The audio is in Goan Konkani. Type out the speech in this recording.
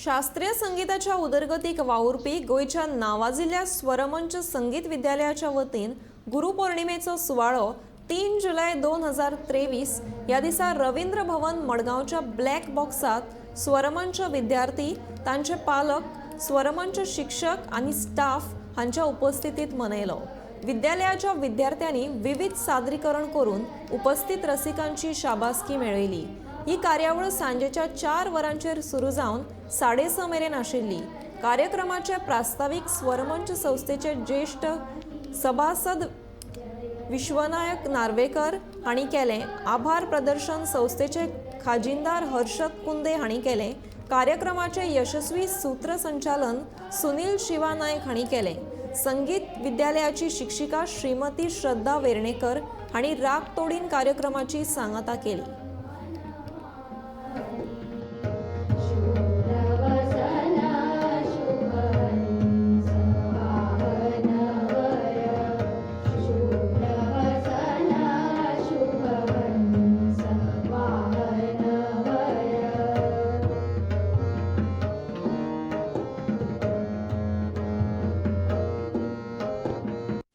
शास्त्रीय संगीताच्या उदरगतीक वावुरपी गोंयच्या नावाजिल्ल्या स्वरमंच संगीत विद्यालयाच्या वतीन गुरुपौर्णिमेचो सुवाळो 3 जुलय 2023 ह्या दिसा रवींद्र भवन, मडगांवच्या ब्लॅक बॉक्सात स्वरमंच विद्यार्थी, तांचे पालक, स्वरमंच शिक्षक आनी स्टाफ हांच्या उपस्थितीत मनयलो. विद्यालयाच्या विद्यार्थ्यांनी विविध सादरीकरण करून उपस्थित रसिकांची शाबासकी मेळयली. ही कार्यावळ सांजेच्या 4 वरांचेर सुरू जावन 6:30 मेरेन आशिल्ली. कार्यक्रमाचे प्रास्तावीक स्वरमंच संस्थेचे ज्येश्ठ सभासद विश्वनायक नार्वेकर हांणी केलें. आभार प्रदर्शन संस्थेचे खाजिनदार हर्षद कुंदे हांणी केलें. कार्यक्रमाचे यशस्वी सूत्रसंचालन सुनील शिवा नायक हांणी केलें. संगीत विद्यालयाची शिक्षिका श्रीमती श्रद्धा वेर्णेकर हांणी राग तोडीन कार्यक्रमाची सांगता केली.